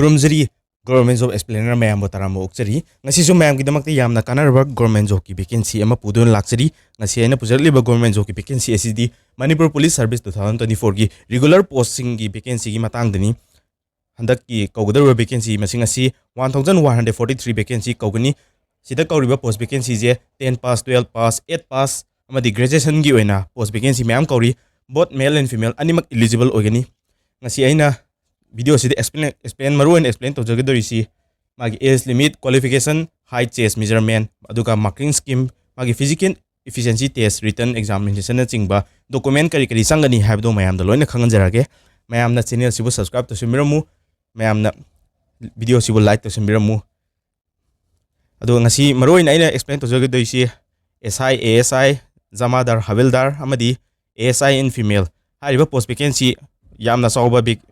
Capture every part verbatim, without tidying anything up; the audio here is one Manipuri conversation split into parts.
ꯈꯨꯔꯨꯝꯖꯔꯤ꯫ Government Job Explainer ꯃꯌꯥꯝꯕꯨ ꯇꯔꯥꯝꯅ ꯑꯣꯛꯆꯔꯤ꯫ ꯉꯁꯤꯁꯨ ꯃꯌꯥꯝꯒꯤꯗꯃꯛꯇ ꯌꯥꯝꯅ ꯀꯥꯟꯅꯔꯕ government jobꯀꯤ vacancy ꯑꯃ ꯄꯨꯗꯨꯅ ꯂꯥꯛꯆꯔꯤ꯫ ꯉꯁꯤ ꯑꯩꯅ ꯄꯨꯖꯔꯛꯂꯤꯕ government jobꯀꯤ vacancy ꯑꯁꯤꯗꯤ Manipur Police Service two thousand twenty fourꯒꯤ regular postꯁꯤꯡꯒꯤ vacancyꯒꯤ ꯃꯇꯥꯡꯗꯅꯤ꯫ ꯍꯟꯗꯛꯀꯤ ꯀꯧꯒꯗꯧꯔꯤꯕ vacancy ꯃꯁꯤꯡ ꯑꯁꯤ one thousand one hundred forty three vacancy ꯀꯧꯒꯅꯤ꯫ ꯁꯤꯗ ꯀꯧꯔꯤꯕ post vacancyꯁꯦ ten pass, twelve pass, eight pass ꯑꯃꯗꯤ graduationꯒꯤ ꯑꯣꯏꯅ post vacancy ꯃꯌꯥꯝ ꯀꯧꯔꯤ꯫ Both male and female ꯑꯅꯤꯃꯛ eligible ꯑꯣꯏꯒꯅꯤ꯫ ꯉꯁꯤ ꯑꯩꯅ videoꯁꯤꯗ explain, explain, ꯃꯔꯨ ꯑꯣꯏꯅ explain ꯇꯧꯖꯒꯗꯧꯔꯤꯁꯤ ꯃꯥꯒꯤ age limit, qualification, height, chest measurement, ꯑꯗꯨꯒ marking scheme, ꯃꯥꯒꯤ physical efficiency test, written examinationꯅꯆꯤꯡꯕ document ꯀꯔꯤ ꯀꯔꯤ ꯆꯪꯒꯅꯤ ꯍꯥꯏꯕꯗꯣ ꯃꯌꯥꯝꯗ ꯂꯣꯏꯅ ꯈꯪꯍꯟꯖꯔꯛꯑꯒꯦ꯫ ꯃꯌꯥꯝꯅ channelꯁꯤꯕꯨ subscribe ꯇꯧꯁꯤꯟꯕꯤꯔꯝꯃꯨ, ꯃꯌꯥꯝꯅ videoꯁꯤꯕꯨ like ꯇꯧꯁꯤꯟꯕꯤꯔꯝꯃꯨ꯫ ꯑꯗꯣ ꯉꯁꯤ ꯃꯔꯨ ꯑꯣꯏꯅ ꯑꯩꯅ explain ꯇꯧꯖꯒꯗꯣꯏꯁꯤ S I, A S I, Jamadar, Havildar ꯑꯃꯗꯤ A S I in female ꯍꯥꯏꯔꯤꯕ post vacancy ꯌꯥꯝꯅ ꯆꯥꯎꯕ vac-,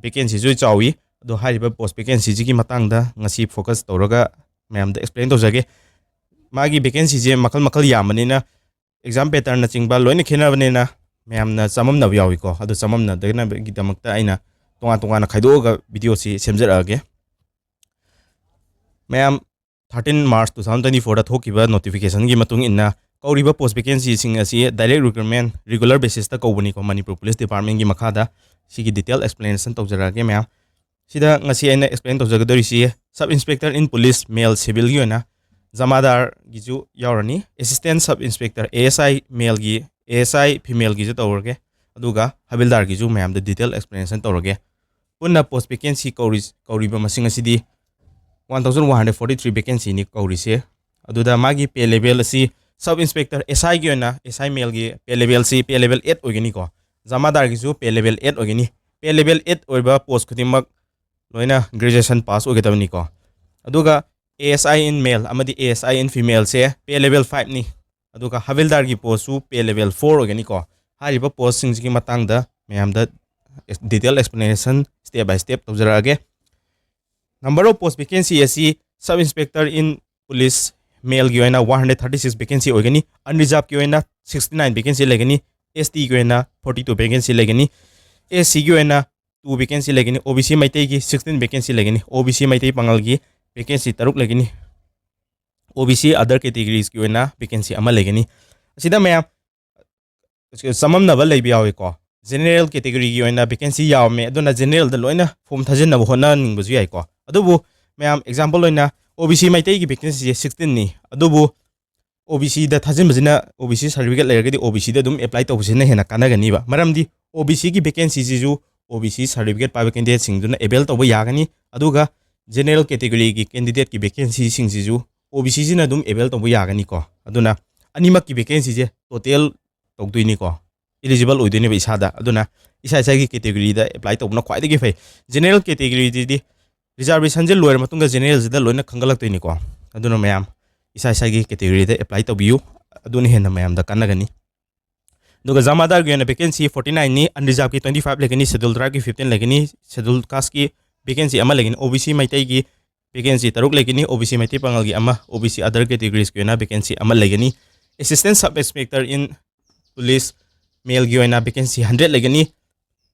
vacancyꯁꯨ ꯆꯥꯎꯏ꯫ ꯑꯗꯣ ꯍꯥꯏꯔꯤꯕ post vacancyꯁꯤꯒꯤ ꯃꯇꯥꯡꯗ ꯉꯁꯤ focus ꯇꯧꯔꯒ ꯃꯌꯥꯝꯗ explain ꯇꯧꯖꯒꯦ꯫ ꯃꯥꯒꯤ vacancyꯁꯦ ꯃꯈꯜ ꯃꯈꯜ ꯌꯥꯝꯕꯅꯤꯅ exam patternꯅꯆꯤꯡꯕ ꯂꯣꯏꯅ ꯈꯦꯠꯅꯕꯅꯤꯅ ꯃꯌꯥꯝꯅ ꯆꯃꯝꯅꯕ ꯌꯥꯎꯏꯀꯣ꯫ ꯑꯗꯨ ꯆꯃꯝꯅꯗꯅꯕꯒꯤꯗꯃꯛꯇ ꯑꯩꯅ ꯇꯣꯉꯥꯟ ꯇꯣꯉꯥꯟꯅ ꯈꯥꯏꯗꯣꯛꯑꯒ videoꯁꯤ ꯁꯦꯝꯖꯔꯛꯑꯒꯦ꯫ ꯃꯌꯥꯝ, thirteen March two thousand twenty fourꯗ ꯊꯣꯛꯈꯤꯕ notificationꯒꯤ ꯃꯇꯨꯡ ꯏꯟꯅ ꯀꯧꯔꯤꯕ post vacancyꯁꯤꯡ ꯑꯁꯤ direct recruitment, regular basisꯇ ꯀꯧꯕꯅꯤꯀꯣ, Manipur Police Departmentꯒꯤ ꯃꯈꯥꯗ꯫ ꯁꯤꯒꯤ detail explanation ꯇꯧꯖꯔꯛꯑꯒꯦ ꯃꯌꯥꯝ꯫ ꯁꯤꯗ ꯉꯁꯤ ꯑꯩꯅ explain ꯇꯧꯖꯒꯗꯧꯔꯤꯁꯤ Sub Inspector in Police male civilꯒꯤ ꯑꯣꯏꯅ Jamadarꯒꯤꯁꯨ ꯌꯥꯎꯔꯅꯤ, Assistant Sub Inspector A S I maleꯒꯤ, A S I femaleꯒꯤꯁꯨ ꯇꯧꯔꯒꯦ, ꯑꯗꯨꯒ Havildarꯒꯤꯁꯨ ꯃꯌꯥꯝꯗ detail explanation ꯇꯧꯔꯒꯦ꯫ ꯄꯨꯟꯅ post vacancy ꯀꯧꯔꯤ-, ꯀꯧꯔꯤꯕ ꯃꯁꯤꯡ ꯑꯁꯤꯗꯤ one thousand one hundred forty three vacancyꯅꯤ ꯀꯧꯔꯤꯁꯦ꯫ ꯑꯗꯨꯗ ꯃꯥꯒꯤ pay level ꯑꯁꯤ Sub Inspector S Iꯒꯤ ꯑꯣꯏꯅ, S I maleꯒꯤ pay levelꯁꯤ pay level eight ꯑꯣꯏꯒꯅꯤꯀꯣ꯫ Jamadarꯒꯤꯁꯨ pay level eight ꯑꯣꯏꯒꯅꯤ꯫ Pay level eight ꯑꯣꯏꯕ post ꯈꯨꯗꯤꯡꯃꯛ ꯂꯣꯏꯅ graduation pass ꯑꯣꯏꯒꯗꯕꯅꯤꯀꯣ꯫ ꯑꯗꯨꯒ A S I in male ꯑꯃꯗꯤ A S I in femaleꯁꯦ pay level fiveꯅꯤ꯫ ꯑꯗꯨꯒ Havildarꯒꯤ postꯁꯨ pay level four ꯑꯣꯏꯒꯅꯤꯀꯣ꯫ ꯍꯥꯏꯔꯤꯕ postꯁꯤꯡꯁꯤꯒꯤ ꯃꯇꯥꯡꯗ ꯃꯌꯥꯝꯗ detail explanation step by step ꯇꯧꯖꯔꯛꯑꯒꯦ꯫ Number of post vacancy ꯑꯁꯤ Sub Inspector in Police maleꯒꯤ ꯑꯣꯏꯅ one hundred thirty six vacancy ꯑꯣꯏꯒꯅꯤ, unreservedꯀꯤ ꯑꯣꯏꯅ sixty nine vacancy ꯂꯩꯒꯅꯤ, S Tꯒꯤ ꯑꯣꯏꯅ forty two vacancy ꯂꯩꯒꯅꯤ, S Cꯒꯤ ꯑꯣꯏꯅ two vacancy ꯂꯩꯒꯅꯤ, OBC ꯃꯩꯇꯩꯒꯤ sixteen vacancy ꯂꯩꯒꯅꯤ, OBC ꯃꯩꯇꯩ ꯄꯥꯉꯜꯒꯤ vacancy ꯇꯔꯨꯛ ꯂꯩꯒꯅꯤ, OBC other categoriesꯀꯤ ꯑꯣꯏꯅ vacancy ꯑꯃ ꯂꯩꯒꯅꯤ꯫ ꯑꯁꯤꯗ ꯃꯌꯥꯝ ꯆꯃꯝꯅꯕ ꯂꯩꯕ ꯌꯥꯎꯏꯀꯣ꯫ General categoryꯒꯤ ꯑꯣꯏꯅ vacancy ꯌꯥꯝꯃꯦ, ꯑꯗꯨꯅ generalꯗ ꯂꯣꯏꯅ form ꯊꯥꯖꯤꯟꯅꯕ ꯍꯣꯠꯅꯅꯤꯡꯕꯁꯨ ꯌꯥꯏꯀꯣ꯫ ꯑꯗꯨꯕꯨ ꯃꯌꯥꯝ example ꯑꯣꯏꯅ OBC ꯃꯩꯇꯩꯒꯤ vacancyꯁꯦ sixteenꯅꯤ, ꯑꯗꯨꯕꯨ OBCꯗ ꯊꯥꯖꯤꯟꯕꯁꯤꯅ, OBC certificate ꯂꯩꯔꯒꯗꯤ OBCꯗ ꯑꯗꯨꯝ apply ꯇꯧꯕꯁꯤꯅ ꯍꯦꯟꯅ ꯀꯥꯟꯅꯒꯅꯤꯕ꯫ ꯃꯔꯝꯗꯤ OBCꯒꯤ vacancyꯁꯤꯁꯨ OBC certificate ꯄꯥꯏꯕ candidateꯁꯤꯡꯗꯨꯅ avail ꯇꯧꯕ ꯌꯥꯒꯅꯤ, ꯑꯗꯨꯒ general categoryꯒꯤ candidateꯀꯤ vacancyꯁꯤꯡꯁꯤꯁꯨ OBCꯁꯤꯅ ꯑꯗꯨꯝ avail ꯇꯧꯕ ꯌꯥꯒꯅꯤꯀꯣ꯫ ꯑꯗꯨꯅ ꯑꯅꯤꯃꯛꯀꯤ vacancyꯁꯦ total ꯇꯧꯗꯣꯏꯅꯤꯀꯣ, eligible ꯑꯣꯏꯗꯣꯏꯅꯦꯕ ꯏꯁꯥꯗ꯫ ꯑꯗꯨꯅ ꯏꯁꯥ ꯏꯁꯥꯒꯤ categoryꯗ apply ꯇꯧꯕꯅ ꯈ꯭ꯋꯥꯏꯗꯒꯤ ꯐꯩ꯫ General categoryꯗꯤ reservationꯁꯦ ꯂꯣꯏꯔ ꯃꯇꯨꯡꯗ generalꯁꯤꯗ ꯂꯣꯏꯅ ꯈꯟꯒꯠꯂꯛꯇꯣꯏꯅꯤꯀꯣ꯫ ꯑꯗꯨꯅ ꯃꯌꯥꯝ ꯏꯁꯥ ꯏꯁꯥꯒꯤ categoryꯗ apply ꯇꯧꯕꯤꯌꯨ, ꯑꯗꯨꯅ ꯍꯦꯟꯅ ꯃꯌꯥꯝꯗ ꯀꯥꯟꯅꯒꯅꯤ꯫ ꯑꯗꯨꯒ ꯖꯃꯥꯗꯥꯔꯒꯤ ꯑꯣꯏꯅ vacancy forty nineꯅꯤ, unreservedꯀꯤ twenty five ꯂꯩꯒꯅꯤ, schedule tribeꯀꯤ fifteen ꯂꯩꯒꯅꯤ, schedule casteꯀꯤ vacancy ꯑꯃ ꯂꯩꯒꯅꯤ, OBC ꯃꯩꯇꯩꯒꯤ vacancy ꯇꯔꯨꯛ ꯂꯩꯒꯅꯤ, OBC ꯃꯩꯇꯩ ꯄꯥꯉꯜꯒꯤ ꯑꯃ, OBC other categoriesꯀꯤ ꯑꯣꯏꯅ vacancy ꯑꯃ ꯂꯩꯒꯅꯤ꯫ Assistant sub inspector in police maleꯒꯤ ꯑꯣꯏꯅ vacancy hundred ꯂꯩꯒꯅꯤ,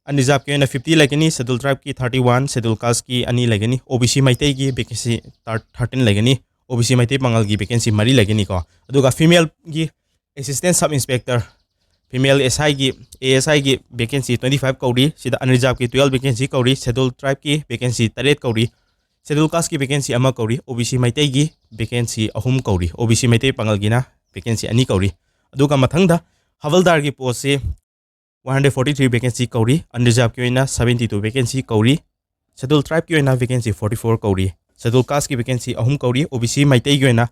unreservedꯀꯤ ꯑꯣꯏꯅ fifty ꯂꯩꯒꯅꯤ, schedule tribeꯀꯤ thirty one, schedule casteꯀꯤ ꯑꯅꯤ ꯂꯩꯒꯅꯤ, OBC ꯃꯩꯇꯩꯒꯤ vacancy thirteen ꯂꯩꯒꯅꯤ, OBC ꯃꯩꯇꯩ ꯄꯥꯉꯜꯒꯤ vacancy ꯃꯔꯤ ꯂꯩꯒꯅꯤꯀꯣ꯫ ꯑꯗꯨꯒ femaleꯒꯤ assistant sub inspector, female SIꯒꯤ, ASIꯒꯤ vacancy twenty five ꯀꯧꯔꯤ꯫ ꯁꯤꯗ unreservedꯀꯤ twelve vacancy ꯀꯧꯔꯤ, schedule tribeꯀꯤ vacancy ꯇꯔꯦꯠ ꯀꯧꯔꯤ, schedule casteꯀꯤ vacancy ꯑꯃ ꯀꯧꯔꯤ, OBC ꯃꯩꯇꯩꯒꯤ vacancy ꯑꯍꯨꯝ ꯀꯧꯔꯤ, OBC ꯃꯩꯇꯩ ꯄꯥꯉꯜꯒꯤꯅ vacancy ꯑꯅꯤ ꯀꯧꯔꯤ꯫ ꯑꯗꯨꯒ ꯃꯊꯪꯗ ꯍꯕꯜꯗꯥꯔꯒꯤ postꯁꯤ one hundred forty three vacancy ꯀꯧꯔꯤ, unreservedꯀꯤ ꯑꯣꯏꯅ seventy two vacancy ꯀꯧꯔꯤ, schedule tribeꯀꯤ ꯑꯣꯏꯅ vacancy forty four ꯀꯧꯔꯤ, schedule casteꯀꯤ vacancy ꯑꯍꯨꯝ ꯀꯧꯔꯤ, OBC ꯃꯩꯇꯩꯒꯤ ꯑꯣꯏꯅ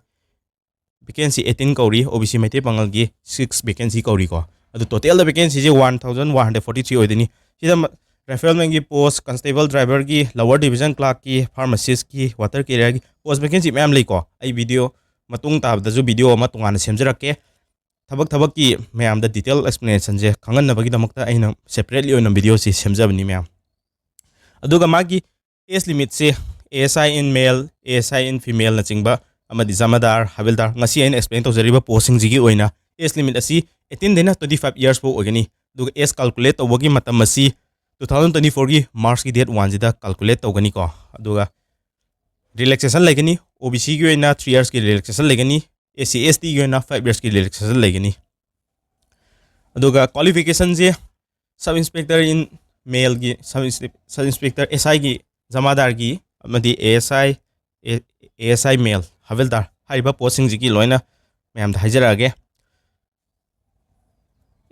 vacancy eighteen ꯀꯧꯔꯤ, OBC Meitei ꯄꯥꯉꯜꯒꯤ six vacancy ꯀꯧꯔꯤꯀꯣ꯫ ꯑꯗꯨ totalꯗ vacancyꯁꯦ one thousand one hundred forty three ꯑꯣꯏꯗꯣꯏꯅꯤ꯫ ꯁꯤꯗ ꯃ-, riflemanꯒꯤ post, constable driverꯒꯤ, lower division clerkꯀꯤ, pharmacistꯀꯤ, water carrierꯒꯤ post vacancy ꯃꯌꯥꯝ ꯂꯩꯀꯣ꯫ ꯑꯩ video ꯃꯇꯨꯡ ꯇꯥꯕꯗꯁꯨ video ꯑꯃ ꯇꯣꯉꯥꯟꯅ ꯁꯦꯝꯖꯔꯛꯀꯦ꯫ ꯊꯕꯛ ꯊꯕꯛꯀꯤ ꯃꯌꯥꯝꯗ detail explanationꯁꯦ ꯈꯪꯍꯟꯅꯕꯒꯤꯗꯃꯛꯇ ꯑꯩꯅ separately ꯑꯣꯏꯅ videoꯁꯤ ꯁꯦꯝꯖꯕꯅꯤ ꯃꯌꯥꯝ꯫ ꯑꯗꯨꯒ ꯃꯥꯒꯤ age limitꯁꯦ ASI in male, ASI in femaleꯅꯆꯤꯡꯕ ꯑꯃꯗꯤ ꯖꯃꯥꯗꯥꯔ, ꯍꯕꯤꯜꯗꯥꯔ, ꯉꯁꯤ ꯑꯩꯅ explain ꯇꯧꯖꯔꯤꯕ postꯁꯤꯡꯁꯤꯒꯤ ꯑꯣꯏꯅ age limit ꯑꯁꯤ eighteen ꯗꯩꯅ twenty five years ꯐꯥꯎ ꯑꯣꯏꯒꯅꯤ꯫ ꯑꯗꯨꯒ age calculate ꯇꯧꯕꯒꯤ ꯃꯇꯝ ꯑꯁꯤ ꯇꯨ ꯊꯥꯎꯖꯟ ꯇ꯭ꯋꯦꯟꯇꯤ ꯐꯣꯔꯒꯤ ꯃꯥꯔꯆꯀꯤ ꯗꯦꯠ ꯋꯥꯟꯁꯤꯗ ꯀꯥꯜꯀꯨꯂꯦꯠ ꯇꯧꯒꯅꯤꯀꯣ꯫ ꯑꯗꯨꯒ ꯔꯤꯂꯦꯛꯁꯦꯁꯟ ꯂꯩꯒꯅꯤ, ꯑꯣ ꯕꯤ ꯁꯤꯒꯤ ꯑꯣꯏꯅ ꯊ꯭ꯔꯤ ꯌꯔꯁꯀꯤ ꯔꯤꯂꯦꯛꯁꯦꯁꯟ ꯂꯩꯒꯅꯤ, ꯑꯦꯁ ꯁꯤ ꯑꯦꯁ ꯇꯤꯒꯤ ꯑꯣꯏꯅ ꯐꯥꯏꯚ ꯌꯔꯁꯀꯤ ꯔꯤꯂꯦꯛꯁꯦꯁꯟ ꯂꯩꯒꯅꯤ꯫ ꯑꯗꯨꯒ ꯀ꯭ꯋꯥꯂꯤꯐꯤꯀꯦꯁꯟꯁꯦ ꯁꯕ ꯏꯟꯁꯄꯦꯛꯇꯔ ꯏꯟ ꯃꯦꯜꯒꯤ, ꯁꯕ ꯏꯟꯁꯄꯦꯛꯇꯔ ꯑꯦꯁ ꯑꯥꯏꯒꯤ, ꯖꯃꯥꯗꯥꯔꯒꯤ ꯑꯃꯗꯤ A S I, A S ꯑꯥꯏ ꯃꯦꯜ ꯍꯕꯤꯜꯗꯥꯔ ꯍꯥꯏꯔꯤꯕ ꯄꯣꯁꯁꯤꯡꯁꯤꯒꯤ ꯂꯣꯏꯅ ꯃꯌꯥꯝꯗ ꯍꯥꯏꯖꯔꯛꯑꯒꯦ꯫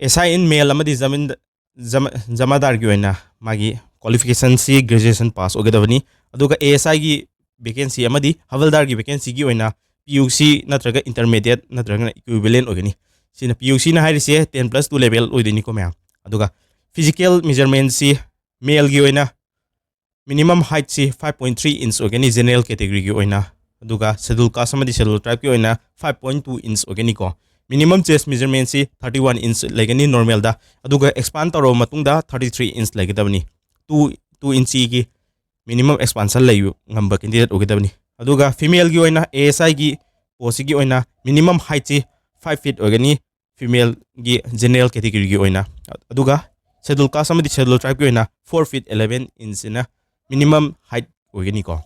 ꯑꯦꯁ ꯑꯥꯏ ꯏꯟ ꯃꯦꯜ ꯑꯃꯗꯤ ꯖꯃꯤꯟ ꯖꯃ- ꯖꯃꯥꯗꯥꯔꯒꯤ ꯑꯣꯏꯅ ꯃꯥꯒꯤ ꯀ꯭ꯋꯥꯂꯤꯐꯤꯀꯦꯁꯟꯁꯤ ꯒ꯭ꯔꯦꯖꯨꯑꯦꯁꯟ ꯄꯥꯁ ꯑꯣꯏꯒꯗꯕꯅꯤ꯫ ꯑꯗꯨꯒ ꯑꯦ ꯑꯦꯁ ꯑꯥꯏꯒꯤ ꯚꯦꯀꯦꯟꯁꯤ ꯑꯃꯗꯤ ꯍꯕꯜꯗꯥꯔꯒꯤ ꯚꯦꯀꯦꯟꯁꯤꯒꯤ ꯑꯣꯏꯅ ꯄꯤ ꯌꯨ ꯁꯤ ꯅꯠꯇ꯭ꯔꯒ ꯏꯟꯇꯔꯃꯦꯗꯤꯌꯦꯠ ꯅꯠꯇ꯭ꯔꯒꯅ ꯏꯀ꯭ꯋꯤꯕꯤꯂꯦꯟ ꯑꯣꯏꯒꯅꯤ꯫ ꯁꯤꯅ ꯄꯤ ꯌꯨ ꯁꯤꯅ ꯍꯥꯏꯔꯤꯁꯦ ꯇꯦꯟ ꯄ꯭ꯂꯁ ꯇꯨ ꯂꯦꯚꯦꯜ ꯑꯣꯏꯗꯣꯏꯅꯤꯀꯣ ꯃꯌꯥꯝ꯫ ꯑꯗꯨꯒ ꯐꯤꯖꯤꯀꯦꯜ ꯃꯦꯖꯔꯃꯦꯟꯁꯤ ꯃꯦꯜꯒꯤ ꯑꯣꯏꯅ ꯃꯤꯅꯤꯃꯝ ꯍꯥꯏꯠꯁꯤ ꯐꯥꯏꯚ ꯄꯣꯏꯟ ꯊ꯭ꯔꯤ ꯏꯟꯆ ꯑꯣꯏꯒꯅꯤ ꯖꯦꯅꯔꯦꯜ ꯀꯦꯇꯦꯒꯣꯔꯤꯒꯤ ꯑꯣꯏꯅ꯫ ꯑꯗꯨꯒ ꯁꯦꯗꯨꯜ ꯀꯥꯁ ꯑꯃꯗꯤ ꯁꯦꯗꯨꯜ ꯇ꯭ꯔꯥꯏꯕꯀꯤ ꯑꯣꯏꯅ ꯐꯥꯏꯚ ꯄꯣꯏꯟ ꯇꯨ ꯏꯟꯆ ꯑꯣꯏꯒꯅꯤꯀꯣ꯫ ꯃꯤꯅꯤꯃꯝ ꯆꯦꯁ ꯃꯦꯖꯔꯃꯦꯟꯁꯤ ꯊꯥꯔꯇꯤ ꯋꯥꯟ ꯏꯟꯆ ꯂꯩꯒꯅꯤ ꯅꯣꯔꯃꯦꯜꯗ, ꯑꯗꯨꯒ ꯑꯦꯛꯁꯄꯥꯟ ꯇꯧꯔꯕ ꯃꯇꯨꯡꯗ ꯊꯥꯔꯇꯤ ꯊ꯭ꯔꯤ ꯏꯟꯆ ꯂꯩꯒꯗꯕꯅꯤ꯫ ꯇꯨ ꯇꯨ ꯏꯟꯆꯤꯒꯤ ꯃꯤꯅꯤꯃꯝ ꯑꯦꯛꯁꯄꯥꯟꯁꯟ ꯂꯩꯕ ꯉꯝꯕ ꯀꯦꯟꯗꯤꯗꯦꯠ ꯑꯣꯏꯒꯗꯕꯅꯤ꯫ ꯑꯗꯨꯒ ꯐꯤꯃꯦꯜꯒꯤ ꯑꯣꯏꯅ ꯑꯦ ꯑꯦꯁ ꯑꯥꯏꯒꯤ ꯄꯣꯁꯁꯤꯒꯤ ꯑꯣꯏꯅ ꯃꯤꯅꯤꯃꯝ ꯍꯥꯏꯠꯁꯤ ꯐꯥꯏꯚ ꯐꯤꯠ ꯑꯣꯏꯒꯅꯤ ꯐꯤꯃꯦꯜꯒꯤ ꯖꯦꯅꯔꯦꯜ ꯀꯦꯇꯦꯒꯣꯔꯤꯒꯤ ꯑꯣꯏꯅ꯫ ꯑꯗꯨꯒ ꯁꯦꯗꯨꯜ ꯀꯥꯁ ꯑꯃꯗꯤ ꯁꯦꯗꯨꯜ ꯇ꯭ꯔꯥꯏꯕꯀꯤ ꯑꯣꯏꯅ ꯐꯣꯔ ꯐꯤꯠ ꯑꯦꯂꯦꯚꯦꯟ ꯏꯟꯆꯁꯤꯅ ꯃꯤꯅꯤꯃꯝ ꯍꯥꯏꯠ ꯑꯣꯏꯒꯅꯤꯀꯣ꯫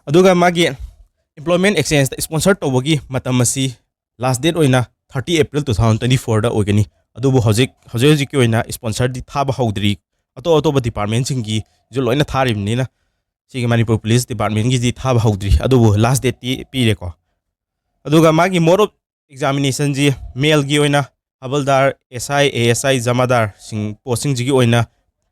ꯑꯗꯨꯒ ꯃꯥꯒꯤ ꯑꯦꯝꯄ꯭ꯂꯣꯏꯃꯦꯟ ꯑꯦꯛꯁꯆꯦꯟꯖꯇ ꯁ꯭ꯄꯣꯟꯁꯔ ꯇꯧꯕꯒꯤ ꯃꯇꯝ ꯑꯁꯤ ꯂꯥꯁ ꯗꯦꯠ ꯑꯣꯏꯅ thirty April two thousand twenty ꯐꯣꯔꯗ ꯑꯣꯏꯒꯅꯤ꯫ ꯑꯗꯨꯕꯨ ꯍꯧꯖꯤꯛ ꯍꯧꯖꯤꯛ ꯍꯧꯖꯤꯛꯀꯤ ꯑꯣꯏꯅ ꯁ꯭ꯄꯣꯟꯁꯔꯗꯤ ꯊꯥꯕ ꯍꯧꯗ꯭ꯔꯤ꯫ ꯑꯇꯣꯞ ꯑꯇꯣꯞꯄ ꯗꯤꯄꯥꯔꯠꯃꯦꯟꯁꯤꯡꯒꯤꯁꯨ ꯂꯣꯏꯅ ꯊꯥꯔꯤꯕꯅꯤꯅ ꯁꯤꯒꯤ ꯃꯅꯤꯄꯨꯔ ꯄꯨꯂꯤꯁ ꯗꯤꯄꯥꯔꯠꯃꯦꯟꯒꯤꯗꯤ ꯊꯥꯕ ꯍꯧꯗ꯭ꯔꯤ, ꯑꯗꯨꯕꯨ ꯂꯥꯁ ꯗꯦꯠꯇꯤ ꯄꯤꯔꯦꯀꯣ꯫ ꯑꯗꯨꯒ ꯃꯥꯒꯤ ꯃꯣꯗ ꯑꯣꯐ ꯑꯦꯛꯖꯥꯃꯤꯅꯦꯁꯟꯁꯤ ꯃꯦꯜꯒꯤ ꯑꯣꯏꯅ ꯍꯕꯜꯗꯥꯔ, ꯑꯦꯁ ꯑꯥꯏ, ꯑꯦ ꯑꯦꯁ ꯑꯥꯏ, ꯖꯃꯥꯗꯥꯔꯁꯤꯡ ꯄꯣꯁꯁꯤꯡꯁꯤꯒꯤ ꯑꯣꯏꯅ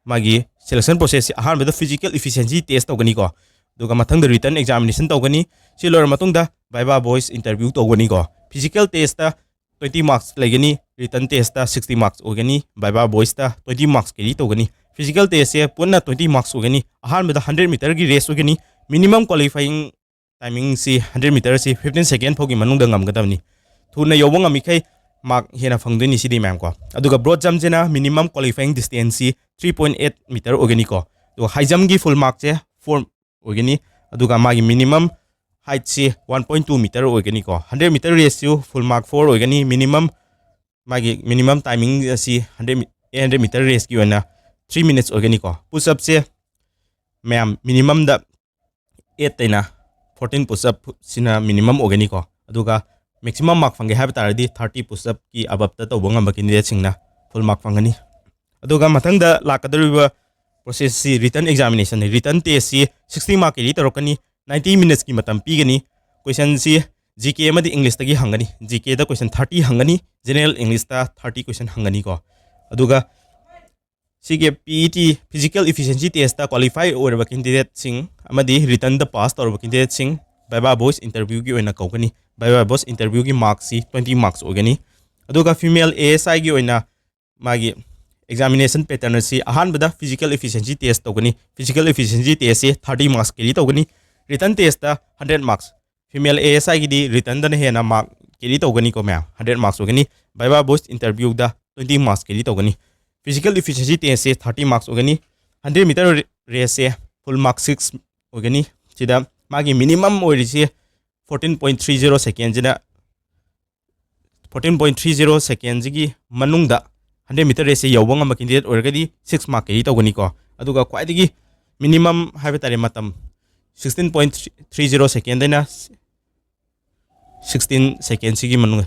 ꯃꯥꯒꯤ ꯁꯦꯂꯦꯛꯁꯟ ꯄ꯭ꯔꯣꯁꯦꯁꯁꯤ ꯑꯍꯥꯟꯕꯗ ꯐꯤꯖꯤꯀꯦꯜ ꯏꯐꯤꯁꯤꯌꯦꯟꯁꯤ ꯇꯦꯁ ꯇꯧꯒꯅꯤꯀꯣ꯫ ꯑꯗꯨꯒ ꯃꯊꯪꯗ ꯔꯤꯇꯟ ꯑꯦꯛꯖꯥꯃꯤꯅꯦꯁꯟ ꯇꯧꯒꯅꯤ꯫ ꯁꯤ ꯂꯣꯏꯔ ꯃꯇꯨꯡꯗ ꯚꯥꯏꯕꯥ ꯚꯣꯏꯁ ꯏꯟꯇꯔꯚ꯭ꯌꯨ ꯇꯧꯒꯅꯤꯀꯣ꯫ ꯐꯤꯖꯤꯀꯦꯜ ꯇꯦꯁꯇ ꯇ꯭ꯋꯦꯟꯇꯤ ꯃꯥꯔꯛꯁ ꯂꯩꯒꯅꯤ, ꯔꯤꯇꯟ ꯇꯦꯁꯇ ꯁꯤꯛꯁꯇꯤ ꯃꯥꯔꯛꯁ ꯑꯣꯏꯒꯅꯤ, ꯚꯥꯏꯕꯥ ꯚꯣꯏꯁꯇ ꯇ꯭ꯋꯦꯟꯇꯤ ꯃꯥꯔꯛꯁ ꯀꯦꯔꯤ ꯇꯧꯒꯅꯤ꯫ ꯐꯤꯖꯤꯀꯦꯜ ꯇꯦꯁꯁꯦ ꯄꯨꯟꯅ ꯇ꯭ꯋꯦꯟꯇꯤ ꯃꯥꯔꯛꯁ ꯑꯣꯏꯒꯅꯤ꯫ ꯑꯍꯥꯟꯕꯗ ꯍꯟꯗ꯭ꯔꯦꯠ ꯃꯤꯇꯔꯒꯤ ꯔꯦꯁ ꯑꯣꯏꯒꯅꯤ꯫ ꯃꯤꯅꯤꯃꯝ ꯀ꯭ꯋꯥꯂꯤꯐꯥꯏꯌꯤꯡ ꯇꯥꯏꯃꯤꯡꯁꯤ ꯍꯟꯗ꯭ꯔꯦꯠ ꯃꯤꯇꯔꯁꯤ ꯐꯤꯐꯇꯤꯟ ꯁꯦꯀꯦꯟ ꯐꯥꯎꯒꯤ ꯃꯅꯨꯡꯗ ꯉꯝꯒꯗꯕꯅꯤ꯫ ꯊꯨꯅ ꯌꯧꯕ ꯉꯝꯃꯤꯈꯩ ꯃꯥꯔꯛ ꯍꯦꯟꯅ ꯐꯪꯗꯣꯏꯅꯤ ꯁꯤꯗꯤ ꯃꯌꯥꯝ ꯀꯣ꯫ ꯑꯗꯨꯒ ꯕ꯭ꯔꯣꯗ ꯖꯝꯁꯤꯅ ꯃꯤꯅꯤꯃꯝ ꯀ꯭ꯋꯥꯂꯤꯐꯥꯏꯌꯤꯡ ꯗꯤꯁꯇꯦꯟꯁꯁꯤ ꯊ꯭ꯔꯤ ꯄꯣꯏꯟ ꯑꯩꯠ ꯃꯤꯇꯔ ꯑꯣꯏꯒꯅꯤꯀꯣ꯫ ꯑꯗꯨꯒ ꯍꯥꯏ ꯖꯝꯒꯤ ꯐꯨꯜ ꯃꯥꯔꯛꯁꯦ ꯐꯣꯔ ꯑꯣꯏꯒꯅꯤ꯫ ꯑꯗꯨꯒ ꯃꯥꯒꯤ ꯃꯤꯅꯤꯃꯝ ꯍꯥꯏꯠꯁꯤ ꯋꯥꯟ ꯄꯣꯏꯟ ꯇꯨ ꯃꯤꯇꯔ ꯑꯣꯏꯒꯅꯤꯀꯣ꯫ ꯍꯟꯗ꯭ꯔꯦꯠ ꯃꯤꯇꯔ ꯔꯦꯁꯁꯨ ꯐꯨꯜ ꯃꯥꯔꯛ ꯐꯣꯔ ꯑꯣꯏꯒꯅꯤ꯫ ꯃꯤꯅꯤꯃꯝ ꯃꯥꯒꯤ ꯃꯤꯅꯤꯃꯝ ꯇꯥꯏꯃꯤꯡ ꯑꯁꯤ ꯍꯟꯗ꯭ꯔꯦꯠ ꯑꯩꯠ ꯍꯟꯗ꯭ꯔꯦꯠ ꯃꯤꯇꯔ ꯔꯦꯁꯀꯤ ꯑꯣꯏꯅ ꯊ꯭ꯔꯤ ꯃꯤꯅꯤꯠꯁ ꯑꯣꯏꯒꯅꯤꯀꯣ꯫ Push-up-ꯁꯦ ꯃꯌꯥꯝ minimum-ꯗ eight-ꯇꯩꯅ fourteen push-up ꯁꯤꯅ minimum ꯑꯣꯏꯒꯅꯤꯀꯣ꯫ ꯑꯗꯨꯒ maximum mark ꯐꯪꯒꯦ ꯍꯥꯏꯕ ꯇꯥꯔꯗꯤ thirty push-up-ꯀꯤ above-ꯇ ꯇꯧꯕ ꯉꯝꯕ candidate-ꯁꯤꯡꯅ full mark ꯐꯪꯒꯅꯤ꯫ ꯑꯗꯨꯒ ꯃꯊꯪꯗ ꯂꯥꯛꯀꯗꯧꯔꯤꯕ process-ꯁꯤ written examination-ꯅꯤ꯫ Written test-ꯁꯤ sixty mark-ꯀꯤꯗꯤ ꯇꯧꯔꯛꯀꯅꯤ, ninety minutes-ꯀꯤ ꯃꯇꯝ ꯄꯤꯒꯅꯤ꯫ Question-ꯁꯤ G K ꯑꯃꯗꯤ English-ꯇꯒꯤ ꯍꯪꯒꯅꯤ꯫ G K-ꯗ question thirty ꯍꯪꯒꯅꯤ, general English-ꯇ thirty question ꯍꯪꯒꯅꯤꯀꯣ꯫ ꯑꯗꯨꯒ ꯁꯤꯒꯤ P E T physical efficiency test-ꯇ qualify ꯑꯣꯏꯔꯕ candidate-ꯁꯤꯡ ꯑꯃꯗꯤ written-ꯗ pass ꯇꯧꯔꯕ candidate-ꯁꯤꯡ viva voce interview-ꯒꯤ ꯑꯣꯏꯅ ꯀꯧꯒꯅꯤ꯫ Viva voce interview-ꯒꯤ marks-ꯁꯤ twenty marks ꯑꯣꯏꯒꯅꯤ꯫ ꯑꯗꯨꯒ female A S I-ꯒꯤ ꯑꯣꯏꯅ ꯃꯥꯒꯤ examination pattern ꯑꯁꯤ ꯑꯍꯥꯟꯕꯗ physical efficiency test ꯇꯧꯒꯅꯤ꯫ Physical efficiency test-ꯁꯤ thirty marks carry ꯇꯧꯒꯅꯤ꯫ Written test-ꯇ hundred marks꯫ Female A S I-ꯒꯤꯗꯤ written-ꯗꯅ ꯍꯦꯟꯅ mark carry ꯇꯧꯒꯅꯤꯀꯣ ꯃꯌꯥꯝ, hundred marks ꯑꯣꯏꯒꯅꯤ꯫ Viva voce interview-ꯗ twenty marks carry ꯇꯧꯒꯅꯤ꯫ Physical efficiency test-ꯁꯦ thirty marks ꯑꯣꯏꯒꯅꯤ꯫ Hundred meter race-ꯁꯦ full mark six ꯑꯣꯏꯒꯅꯤ꯫ ꯁꯤꯗ ꯃꯥꯒꯤ minimum ꯑꯣꯏꯔꯤꯁꯦ fourteen point three zero second-ꯁꯤꯅ fourteen point three zero second-ꯁꯤꯒꯤ ꯃꯅꯨꯡꯗ hundred meter race-ꯁꯦ ꯌꯧꯕ ꯉꯝꯕ candidate ꯑꯣꯏꯔꯒꯗꯤ six mark carry ꯇꯧꯒꯅꯤꯀꯣ꯫ ꯑꯗꯨꯒ ꯈ꯭ꯋꯥꯏꯗꯒꯤ minimum ꯍꯥꯏꯕ ꯇꯥꯔꯦ ꯃꯇꯝ, sixteen point three zero second-ꯗꯩꯅ sixteen second-ꯁꯤꯒꯤ ꯃꯅꯨꯡꯗ,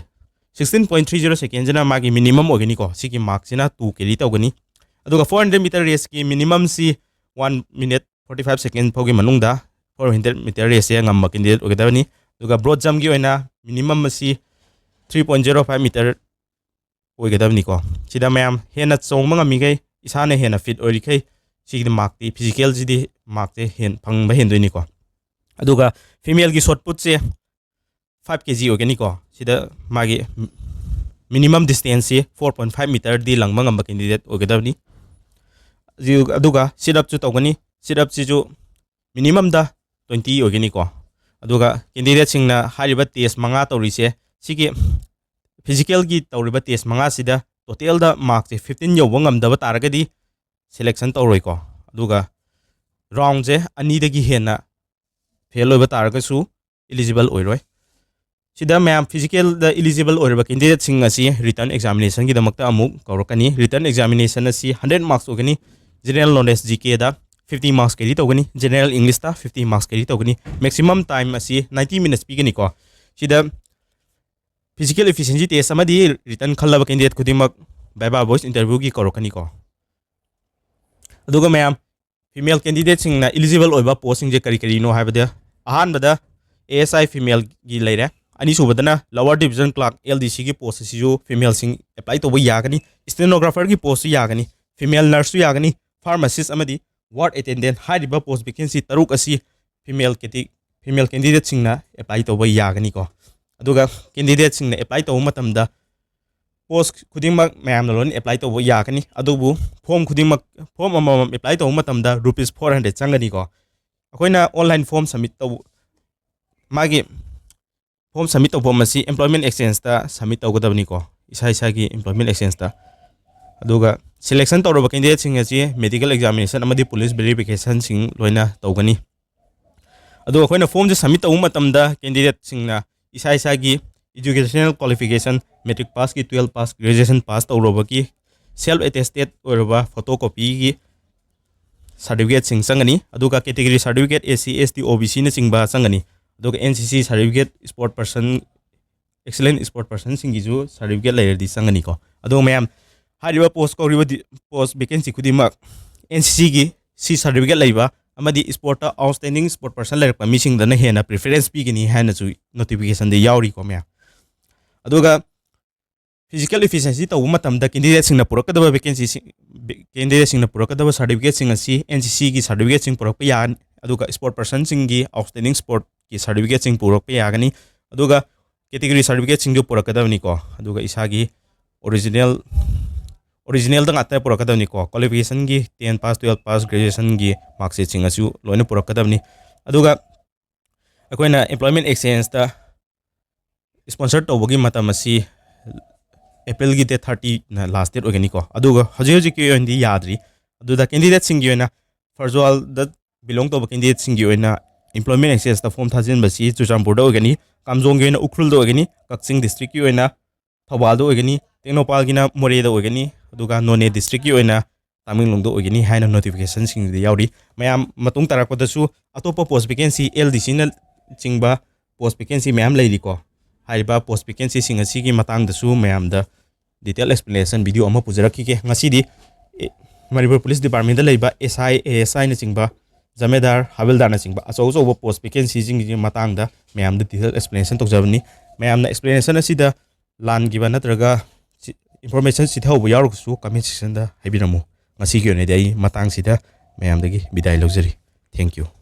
sixteen point three zero second-ꯁꯤꯅ ꯃꯥꯒꯤ minimum ꯑꯣꯏꯒꯅꯤꯀꯣ꯫ ꯁꯤꯒꯤ mark-ꯁꯤꯅ two carry ꯇꯧꯒꯅꯤ꯫ ꯑꯗꯨꯒ four hundred meter race-ꯀꯤ minimum-ꯁꯤ one minute forty five second ꯐꯥꯎꯒꯤ ꯃꯅꯨꯡꯗ four hundred meter race-ꯁꯦ ꯉꯝꯕ candidate ꯑꯣꯏꯒꯗꯕꯅꯤ꯫ ꯑꯗꯨꯒ broad jump-ꯀꯤ ꯑꯣꯏꯅ minimum ꯑꯁꯤ three point zero five meter ꯑꯣꯏꯒꯗꯕꯅꯤꯀꯣ꯫ ꯁꯤꯗ ꯃꯌꯥꯝ ꯍꯦꯟꯅ ꯆꯣꯡꯕ ꯉꯝꯃꯤꯈꯩ, ꯏꯁꯥꯅ ꯍꯦꯟꯅ fit ꯑꯣꯏꯔꯤꯈꯩ, ꯁꯤꯒꯤꯗꯤ mark-ꯇꯤ, physical-ꯁꯤꯗꯤ mark-ꯁꯦ ꯍꯦꯟ-, ꯐꯪꯕ ꯍꯦꯟꯗꯣꯏꯅꯤꯀꯣ꯫ ꯑꯗꯨꯒ female-ꯒꯤ shot put-ꯁꯦ five K G ꯑꯣꯏꯒꯅꯤꯀꯣ꯫ ꯁꯤꯗ ꯃꯥꯒꯤ minimum distance-ꯁꯤ four point five meter-ꯗꯤ ꯂꯪꯕ ꯉꯝꯕ candidate ꯑꯣꯏꯒꯗꯕꯅꯤ꯫ ꯑꯗꯨ-, ꯑꯗꯨꯒ sit up-ꯁꯨ ꯇꯧꯒꯅꯤ꯫ Sit up-ꯁꯤꯁꯨ minimum-ꯗ twenty ꯑꯣꯏꯒꯅꯤꯀꯣ꯫ ꯑꯗꯨꯒ candidate-ꯁꯤꯡꯅ ꯍꯥꯏꯔꯤꯕ test ꯃꯉꯥ ꯇꯧꯔꯤꯁꯦ, ꯁꯤꯒꯤ physical-ꯒꯤ ꯇꯧꯔꯤꯕ test ꯃꯉꯥꯁꯤꯗ total-ꯗ mark-ꯁꯦ fifteen ꯌꯧꯕ ꯉꯝꯗꯕ ꯇꯥꯔꯒꯗꯤ selection ꯇꯧꯔꯣꯏꯀꯣ꯫ ꯑꯗꯨꯒ round-ꯁꯦ ꯑꯅꯤꯗꯒꯤ ꯍꯦꯟꯅ fail ꯑꯣꯏꯕ ꯇꯥꯔꯒꯁꯨ eligible ꯑꯣꯏꯔꯣꯏ꯫ ꯁꯤꯗ ꯃꯌꯥꯝ ꯐꯤꯖꯤꯀꯦꯜꯗ ꯏꯂꯤꯖꯤꯕꯜ ꯑꯣꯏꯔꯕ ꯀꯦꯟꯗꯤꯗꯦꯠꯁꯤꯡ ꯑꯁꯤ ꯔꯤꯇꯟ ꯑꯦꯛꯖꯥꯃꯤꯅꯦꯁꯟꯒꯤꯗꯃꯛꯇ ꯑꯃꯨꯛ ꯀꯧꯔꯛꯀꯅꯤ꯫ ꯔꯤꯇꯟ ꯑꯦꯛꯖꯥꯃꯤꯅꯦꯁꯟ ꯑꯁꯤ ꯍꯟꯗ꯭ꯔꯦꯠ ꯃꯥꯔꯛꯁ ꯑꯣꯏꯒꯅꯤ꯫ ꯖꯦꯅꯔꯦꯜ ꯅꯣꯂꯦꯖ, ꯖꯤ ꯀꯦꯗ ꯐꯤꯐꯇꯤ ꯃꯥꯔꯛꯁ ꯀꯦꯔꯤ ꯇꯧꯒꯅꯤ꯫ ꯖꯦꯅꯔꯦꯜ ꯏꯪꯂꯤꯁꯇ ꯐꯤꯐꯇꯤ ꯃꯥꯔꯛꯁ ꯀꯦꯔꯤ ꯇꯧꯒꯅꯤ꯫ ꯃꯦꯛꯁꯤꯃꯝ ꯇꯥꯏꯝ ꯑꯁꯤ ꯅꯥꯏꯟꯇꯤ ꯃꯤꯅꯠꯁ ꯄꯤꯒꯅꯤꯀꯣ꯫ ꯁꯤꯗ ꯐꯤꯖꯤꯀꯦꯜ ꯏꯐꯤꯁꯤꯌꯦꯟꯁꯤ ꯇꯦꯁ ꯑꯃꯗꯤ ꯔꯤꯇꯟ ꯈꯜꯂꯕ ꯀꯦꯟꯗꯤꯗꯦꯠ ꯈꯨꯗꯤꯡꯃꯛ ꯚꯥꯏꯕꯥ ꯚꯣꯏꯁ ꯏꯟꯇꯔꯚ꯭ꯌꯨꯒꯤ ꯀꯧꯔꯛꯀꯅꯤꯀꯣ꯫ ꯑꯗꯨꯒ ꯃꯌꯥꯝ, ꯐꯤꯃꯦꯜ ꯀꯦꯟꯗꯤꯗꯦꯠꯁꯤꯡꯅ ꯏꯂꯤꯖꯤꯕꯜ ꯑꯣꯏꯕ ꯄꯣꯁꯁꯤꯡꯁꯦ ꯀꯔꯤ ꯀꯔꯤꯅꯣ ꯍꯥꯏꯕꯗ, ꯑꯍꯥꯟꯕꯗ ꯑꯦ ꯑꯦꯁ ꯑꯥꯏ ꯐꯤꯃꯦꯜꯒꯤ ꯂꯩꯔꯦ꯫ ꯑꯅꯤꯁꯨꯕꯗꯅ lower division clerk, L D ꯁꯤꯒꯤ ꯄꯣꯁ ꯑꯁꯤꯁꯨ ꯐꯤꯃꯦꯜꯁꯤꯡ ꯑꯦꯄ꯭ꯂꯥꯏ ꯇꯧꯕ ꯌꯥꯒꯅꯤ꯫ ꯁ꯭ꯇꯦꯅꯣꯒ꯭ꯔꯥꯐꯔꯒꯤ ꯄꯣꯁꯁꯨ ꯌꯥꯒꯅꯤ꯫ ꯐꯤꯃꯦꯜ ꯅꯔꯁꯁꯨ ꯌꯥꯒꯅꯤ꯫ ꯐꯥꯔꯃꯥꯁꯤꯁ ꯑꯃꯗꯤ ꯋꯥꯔꯗ ꯑꯦꯇꯦꯟꯗꯦꯟꯠ ꯍꯥꯏꯔꯤꯕ ꯄꯣꯁ ꯚꯦꯀꯦꯟꯁꯤ ꯇꯔꯨꯛ ꯑꯁꯤ ꯐꯤꯃꯦꯜ ꯀꯦꯇꯤ-, ꯐꯤꯃꯦꯜ ꯀꯦꯟꯗꯤꯗꯦꯠꯁꯤꯡꯅ ꯑꯦꯄ꯭ꯂꯥꯏ ꯇꯧꯕ ꯌꯥꯒꯅꯤꯀꯣ꯫ ꯑꯗꯨꯒ ꯀꯦꯟꯗꯤꯗꯦꯠꯁꯤꯡꯅ ꯑꯦꯄ꯭ꯂꯥꯏ ꯇꯧꯕ ꯃꯇꯝꯗ ꯄꯣꯁ ꯈꯨꯗꯤꯡꯃꯛ ꯃꯌꯥꯝꯅ ꯂꯣꯏꯅ ꯑꯦꯄ꯭ꯂꯥꯏ ꯇꯧꯕ ꯌꯥꯒꯅꯤ꯫ ꯑꯗꯨꯕꯨ ꯐꯣꯔꯝ ꯈꯨꯗꯤꯡꯃꯛ, ꯐꯣꯔꯝ ꯑꯃꯃꯝ ꯑꯦꯄ꯭ꯂꯥꯏ ꯇꯧꯕ ꯃꯇꯝꯗ ꯔꯨꯄꯤꯁ ꯐꯣꯔ ꯍꯟꯗ꯭ꯔꯦꯗ ꯆꯪꯒꯅꯤꯀꯣ꯫ ꯑꯩꯈꯣꯏꯅ ꯑꯣꯟꯂꯥꯏꯟ ꯐꯣꯔꯝ ꯁꯕꯃꯤꯠ ꯇꯧ-, ꯃꯥꯒꯤ ꯐꯣꯔꯝ ꯁꯕꯃꯤꯠ ꯇꯧꯐꯝ ꯑꯁꯤ ꯑꯦꯝꯄ꯭ꯂꯣꯏꯃꯦꯟ ꯑꯦꯛꯁꯆꯦꯟꯖꯇ ꯁꯕꯃꯤꯠ ꯇꯧꯒꯗꯕꯅꯤꯀꯣ, ꯏꯁꯥ ꯏꯁꯥꯒꯤ ꯑꯦꯝꯄ꯭ꯂꯣꯏꯃꯦꯟ ꯑꯦꯛꯁꯆꯦꯟꯖꯇ꯫ ꯑꯗꯨꯒ ꯁꯦꯂꯦꯛꯁꯟ ꯇꯧꯔꯕ ꯀꯦꯟꯗꯤꯗꯦꯠꯁꯤꯡ ꯑꯁꯤ ꯃꯦꯗꯤꯀꯦꯜ ꯑꯦꯛꯖꯥꯃꯤꯅꯦꯁꯟ ꯑꯃꯗꯤ ꯄꯨꯂꯤꯁ ꯚꯦꯔꯤꯐꯤꯀꯦꯁꯟꯁꯤꯡ ꯂꯣꯏꯅ ꯇꯧꯒꯅꯤ꯫ ꯑꯗꯨꯒ ꯑꯩꯈꯣꯏꯅ ꯐꯣꯔꯝꯁꯦ ꯁꯕꯃꯤꯠ ꯇꯧꯕ ꯃꯇꯝꯗ ꯀꯦꯟꯗꯤꯗꯦꯠꯁꯤꯡꯅ ꯏꯁꯥ ꯏꯁꯥꯒꯤ ꯏꯖꯨꯀꯦꯁꯅꯦꯜ ꯀ꯭ꯋꯥꯂꯤꯐꯤꯀꯦꯁꯟ, ꯃꯦꯇ꯭ꯔꯤꯛ ꯄꯥꯁꯀꯤ, ꯇꯨꯌꯦꯜꯞ ꯄꯥꯁ, ꯒ꯭ꯔꯦꯖꯨꯑꯦꯁꯟ ꯄꯥꯁ ꯇꯧꯔꯕꯒꯤ ꯁꯦꯜꯐ ꯑꯦꯇꯦꯁꯇꯦꯠ ꯑꯣꯏꯔꯕ ꯐꯣꯇꯣ ꯀꯣꯄꯤꯒꯤ ꯁꯥꯔꯇꯤꯐꯤꯀꯦꯠꯁꯤꯡ ꯆꯪꯒꯅꯤ꯫ ꯑꯗꯨꯒ ꯀꯦꯇꯦꯒꯣꯔꯤ ꯁꯥꯔꯇꯤꯐꯤꯀꯦꯠ, ꯑꯦꯁ ꯁꯤ, ꯑꯦꯁ ꯇꯤ, ꯑꯣ ꯕꯤ ꯁꯤꯅꯆꯤꯡꯕ ꯆꯪꯒꯅꯤ꯫ ꯑꯗꯨꯒ N C C certificate, sport person, excellent sport ꯄꯔꯁꯟꯁꯤꯡꯒꯤꯁꯨ ꯁꯥꯔꯇꯤꯐꯤꯀꯦꯠ ꯂꯩꯔꯗꯤ ꯆꯪꯒꯅꯤꯀꯣ꯫ ꯑꯗꯨꯒ ꯃꯌꯥꯝ, ꯍꯥꯏꯔꯤꯕ ꯄꯣꯁ ꯀꯧꯔꯤꯕ ꯗꯤ-, ꯄꯣꯁ ꯚꯦꯀꯦꯟꯁꯤ ꯈꯨꯗꯤꯡꯃꯛ ꯑꯦꯟ ꯁꯤ ꯁꯤꯒꯤ ꯁꯤ ꯁꯥꯔꯇꯤꯐꯤꯀꯦꯠ ꯂꯩꯕ ꯑꯃꯗꯤ ꯏꯁꯄꯣꯔꯠꯇ ꯑꯥꯎꯠꯁ꯭ꯇꯦꯟꯗꯤꯡ ꯏꯁꯄꯣꯔꯠ ꯄꯔꯁꯟ ꯂꯩꯔꯛꯄ ꯃꯤꯁꯤꯡꯗꯅ ꯍꯦꯟꯅ ꯄ꯭ꯔꯤꯐꯔꯦꯟꯁ ꯄꯤꯒꯅꯤ ꯍꯥꯏꯅꯁꯨ ꯅꯣꯇꯤꯐꯤꯀꯦꯁꯟꯗ ꯌꯥꯎꯔꯤꯀꯣ ꯃꯌꯥꯝ꯫ ꯑꯗꯨꯒ ꯐꯤꯖꯤꯀꯦꯜ ꯏꯐꯤꯁꯤꯌꯦꯟꯁꯤ ꯇꯧꯕ ꯃꯇꯝꯗ ꯀꯦꯟꯗꯤꯗꯦꯠꯁꯤꯡꯅ ꯄꯨꯔꯛꯀꯗꯕ ꯚꯦꯀꯦꯟꯁꯤꯁꯤꯡ, ꯚꯦ-, ꯀꯦꯟꯗꯤꯗꯦꯠꯁꯤꯡꯅ ꯄꯨꯔꯛꯀꯗꯕ ꯁꯥꯔꯇꯤꯐꯤꯀꯦꯠꯁꯤꯡ ꯑꯁꯤ ꯑꯦꯟ ꯁꯤ ꯁꯤꯒꯤ ꯁꯥꯔꯇꯤꯐꯤꯀꯦꯠꯁꯤꯡ ꯄꯨꯔꯛꯄ ꯌꯥꯒꯅꯤ, ꯑꯗꯨꯒ ꯏꯁꯄꯣꯔꯠ ꯄꯔꯁꯟꯁꯤꯡꯒꯤ ꯑꯥꯎꯠꯁ꯭ꯇꯦꯟꯗꯤꯡ ꯏꯁꯄꯣꯔꯠꯀꯤ ꯁꯥꯔꯇꯤꯐꯤꯀꯦꯠꯁꯤꯡ ꯄꯨꯔꯛꯄ ꯌꯥꯒꯅꯤ꯫ ꯑꯗꯨꯒ ꯀꯦꯇꯦꯒꯣꯔꯤ ꯁꯥꯔꯇꯤꯐꯤꯀꯦꯠꯁꯤꯡꯁꯨ ꯄꯨꯔꯛꯀꯗꯕꯅꯤꯀꯣ꯫ ꯑꯗꯨꯒ ꯏꯁꯥꯒꯤ ꯑꯣꯔꯤꯖꯤꯅꯦꯜ, ꯑꯣꯔꯤꯖꯤꯅꯦꯜꯗ ꯉꯥꯛꯇ ꯄꯨꯔꯛꯀꯗꯕꯅꯤꯀꯣ꯫ ꯀ꯭ꯋꯥꯂꯤꯐꯤꯀꯦꯁꯟꯒꯤ ꯇꯦꯟ ꯄꯥꯁ, ꯇꯨꯌꯦꯜꯞ ꯄꯥꯁ, ꯒ꯭ꯔꯦꯖꯨꯑꯦꯁꯟꯒꯤ ꯃꯥꯔꯛꯁꯤꯠꯁꯤꯡ ꯑꯁꯤꯁꯨ ꯂꯣꯏꯅ ꯄꯨꯔꯛꯀꯗꯕꯅꯤ꯫ ꯑꯗꯨꯒ ꯑꯩꯈꯣꯏꯅ ꯑꯦꯝꯄ꯭ꯂꯣꯏꯃꯦꯟ ꯑꯦꯛꯁꯆꯦꯟꯖꯇ ꯏꯁꯄꯣꯟꯁꯔ ꯇꯧꯕꯒꯤ ꯃꯇꯝ ꯑꯁꯤ ꯑꯦꯄ꯭ꯔꯤꯜꯒꯤ ꯗꯦꯠ ꯊꯥꯔꯇꯤꯅ ꯂꯥꯁ ꯗꯦꯠ ꯑꯣꯏꯒꯅꯤꯀꯣ꯫ ꯑꯗꯨꯒ ꯍꯧꯖꯤꯛ ꯍꯧꯖꯤꯛꯀꯤ ꯑꯣꯏꯅꯗꯤ ꯌꯥꯗ꯭ꯔꯤ꯫ ꯑꯗꯨꯗ ꯀꯦꯟꯗꯤꯗꯦꯠꯁꯤꯡꯒꯤ ꯑꯣꯏꯅ ꯐꯔꯖ꯭ꯋꯥꯜꯗ ꯕꯤꯂꯣꯡ ꯇꯧꯕ ꯀꯦꯟꯗꯤꯗꯦꯠꯁꯤꯡꯒꯤ ꯑꯣꯏꯅ employment exchangeꯇ form ꯊꯥꯖꯤꯟꯕꯁꯤ ꯆꯨꯔꯆꯥꯟꯄꯨꯔꯗ ꯑꯣꯏꯒꯅꯤ, ꯀꯥꯝꯖꯣꯡꯒꯤ ꯑꯣꯏꯅ ꯎꯈ꯭ꯔꯨꯜꯗ ꯑꯣꯏꯒꯅꯤ, ꯀꯛꯆꯤꯡ districtꯀꯤ ꯑꯣꯏꯅ ꯊꯧꯕꯥꯜꯗ ꯑꯣꯏꯒꯅꯤ, ꯇꯦꯡꯅꯧꯄꯜꯒꯤꯅ ꯃꯣꯔꯦꯗ ꯑꯣꯏꯒꯅꯤ, ꯑꯗꯨꯒ ꯅꯣꯅꯦ districtꯀꯤ ꯑꯣꯏꯅ ꯇꯥꯃꯦꯡꯂꯣꯡꯗ ꯑꯣꯏꯒꯅꯤ ꯍꯥꯏꯅ notificationꯁꯤꯡꯗꯤ ꯌꯥꯎꯔꯤ꯫ ꯃꯌꯥꯝ ꯃꯇꯨꯡ ꯇꯥꯔꯛꯄꯗꯁꯨ ꯑꯇꯣꯞꯄ post vacancy, LDCꯅ ꯆꯤꯡꯕ post vacancy ꯃꯌꯥꯝ ꯂꯩꯔꯤꯀꯣ꯫ ꯍꯥꯏꯔꯤꯕ post vacancyꯁꯤꯡ ꯑꯁꯤꯒꯤ ꯃꯇꯥꯡꯗꯁꯨ ꯃꯌꯥꯝꯗ detail explanation video ꯑꯃ ꯄꯨꯖꯔꯛꯈꯤꯒꯦ꯫ ꯉꯁꯤꯗꯤ, ꯑꯦ, ꯃꯅꯤꯄꯨꯔ Police Departmentꯇ ꯂꯩꯕ SI, ASIꯅꯆꯤꯡꯕ, ꯖꯃꯦꯗꯥꯔ, ꯍꯥꯕꯤꯜꯗꯥꯔꯅꯆꯤꯡꯕ ꯑꯆꯧ ꯑꯆꯧꯕ post vacancyꯁꯤꯡꯒꯤ ꯃꯇꯥꯡꯗ ꯃꯌꯥꯝꯗ detail explanation ꯇꯧꯖꯕꯅꯤ꯫ ꯃꯌꯥꯝꯅ explanation ꯑꯁꯤꯗ ꯂꯥꯟꯈꯤꯕ ꯅꯠꯇ꯭ꯔꯒ ꯁꯤ-, information ꯆꯤꯊꯍꯧꯕ ꯌꯥꯎꯔꯒꯁꯨ comment sectionꯗ ꯍꯥꯏꯕꯤꯔꯝꯃꯨ꯫ ꯉꯁꯤꯒꯤ ꯑꯣꯏꯅꯗꯤ ꯑꯩ ꯃꯇꯥꯡꯁꯤꯗ ꯃꯌꯥꯝꯗꯒꯤ ꯕꯤꯗꯥꯏ ꯂꯧꯖꯔꯤ꯫ Thank you꯫